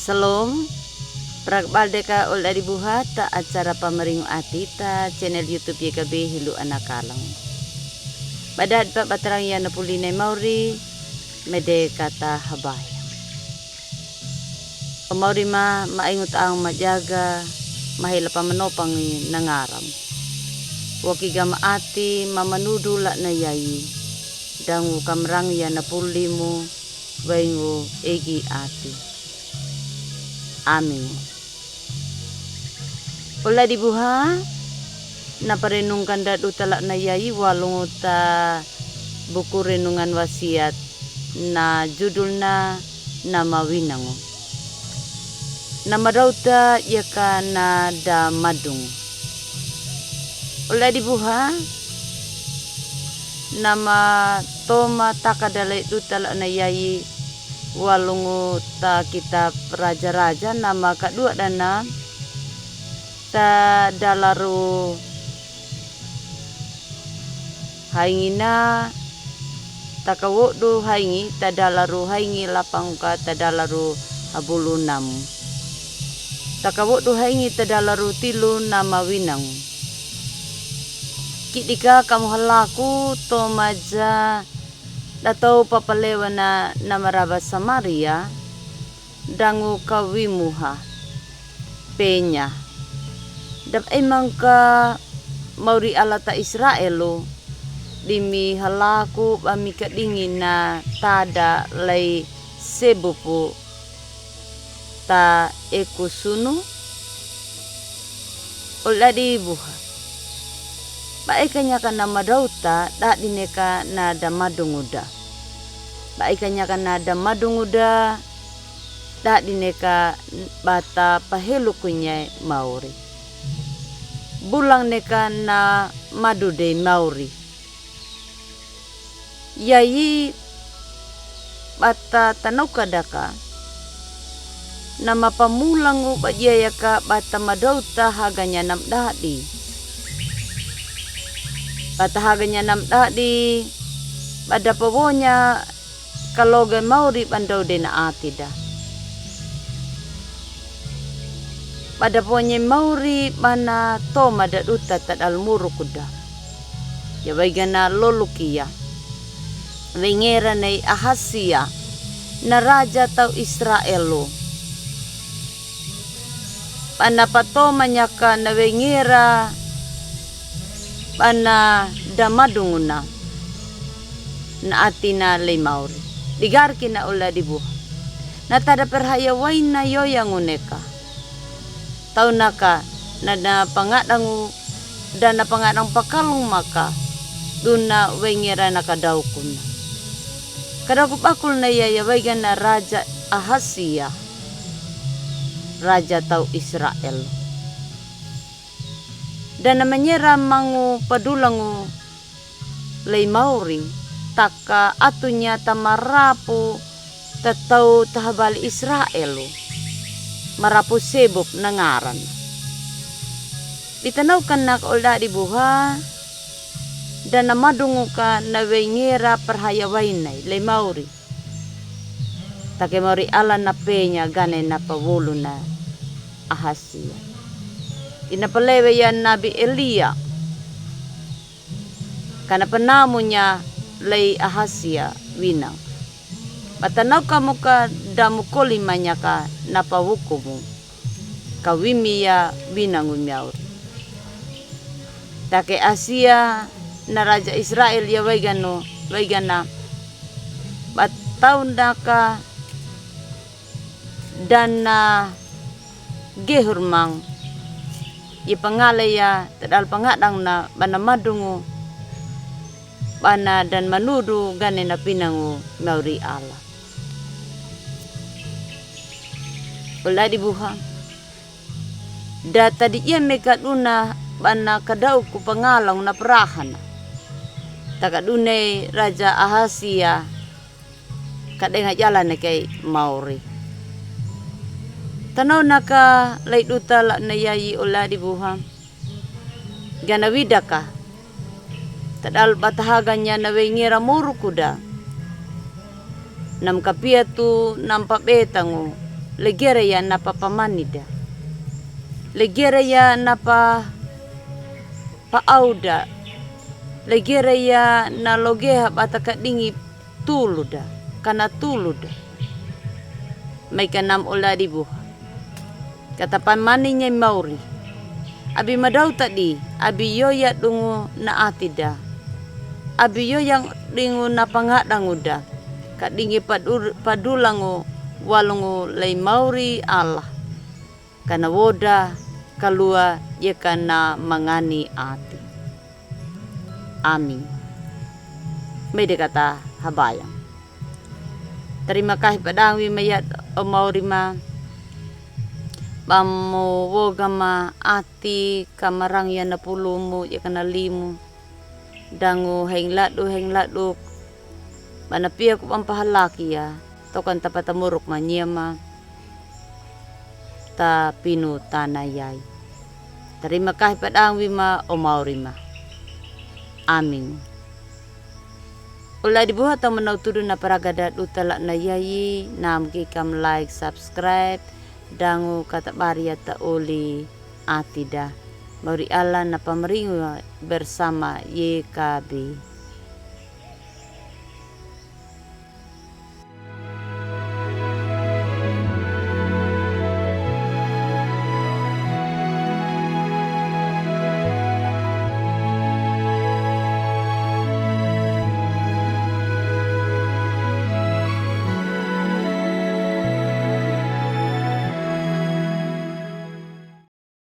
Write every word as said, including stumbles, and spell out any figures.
Salom. Rakbal deka ola di buha ta acara pamaringu ati ta channel YouTube Y K B Hilu Ana Kalang. Badad pa batarang ya na puli na i mauri, mede kata habaya. O mauri ma, ma ingut ang majaga, mahela pa manopang i nangaram. Waki gama ati, ma manudu la na yai, dangu kamrang ya na puli mu, waingu egi ati. Amin. Ola di buha, na parenungkan da duta la na yai walungu ta buku renungan wasiat na judul na na mawinangu. Na madauta yaka na da madung. Ola di buha, na matoma taka da lai duta la na yai walungu ta kitab Raja-raja na makadua dana ta dalaru haingi na ta kawodu haingi ta dalaru haingi lapang ka ta dalaru habulu nam. Ta kawodu haingi ta dalaru tilu na mawinang. Kidika kamu halaku to maja datau papalewa na na maraba Samaria, dangu kawimuha. Penya. Dap emang ka mauri ala ta Israelu, dimi halaku ba mika dingi na tada lai sebupu ta eku sunu. Ola di buha. Ba eka nyaka na madauta, dadi neka na da madunguda. Ba eka nyaka na da madunguda, dadi neka bata pahelukunya mauri. Bulang neka na madude mauri. Yai bata tanauka daka. Na mapamulangu ba dia yaka bata madauta haganya nam dadi. Bata haganya nam dadi. Bada pawonya kaloge mauri bandau de na ati da. Bada ponye mauri bana toma da duta ta dal murukuda. Ya waigana lolukia. Wengera nei Ahasia. Na raja tau Israelu. Bana patoma nyaka na wengera bana da madunguna. Na atina lei mauri. Digarki na ola di buha. Na tada perhaya waina yoyanguneka. Tau naka na na pangadangu da na pangadang pakalung maka. Duna wengera na kadaukuna. Kadauku bakul na yaya waigana raja Ahasia. Raja tau Israel. Da na manyera mangu padulangu lei mauri, taka atunya ta marapu ta tau tahabali Israel. Marapu sebub na ngaran. Di tanauka na ka ola di buha, da na madunguka na wengera perhaya waina lei mauri. Take mauri ala na penya gane na pawolu na Ahasia. Ina palewe ya nabi Elia. Kana penamunya lei Ahasia winang. Batanauka muka damu koli manyaka na pawukumu. Kawimi ya winangu miauri. Take Asia na raja Israel ya waigano, waigana. Bataunaka dana gehur mang. Ya pangale ya tadal pangadang na bana madungu. Bana dan manudu gane na pinangu mauri ala. Ola di buha. Da tadi ia meka duna bana kadauku pangalang na perahana. Taka dunei raja Ahasia. Kadenga jala na kai mauri. Tanau naka lai duta la na yai ola di buha. Gana widaka. Tadal batahaganya na wengera morukuda. Nam kapiatu nam pabetangu. Legere ya na papamanida. Legere ya na pa, pa'auda. Legere ya na logeha bata kadingi tuluda, kana tuluda. Mai kanam Oladibuha. Kata pamani nyai mauri. Abi madau tadi, abi yoya dungu na atida. Abi yoya dungu na pangadanguda. Kadingi padu-, padulangu walungu lai mauri Allah. Kana woda kalua ye kana mangani ati. Amin. Mai de kata habayang. Tarima kasi padang wi ma ya o mauri ma. Bamu woga ma ati kamarang ya na pulumu ye kana limu. Dangu heng ladu, heng ladu. Bana pia ku bampa halaki ya. Tokan tapa tamuruk ma nyema. Ta pinu tana yai. Tarima kasi padang wi ma o mauri ma. Amin. Oladibuha ta manau tudu na paragada duta la na yai, nam gi kam like, subscribe, dangu kata bari ya ta oli atida. Mauri Allah na pamaringu bersama Y K B.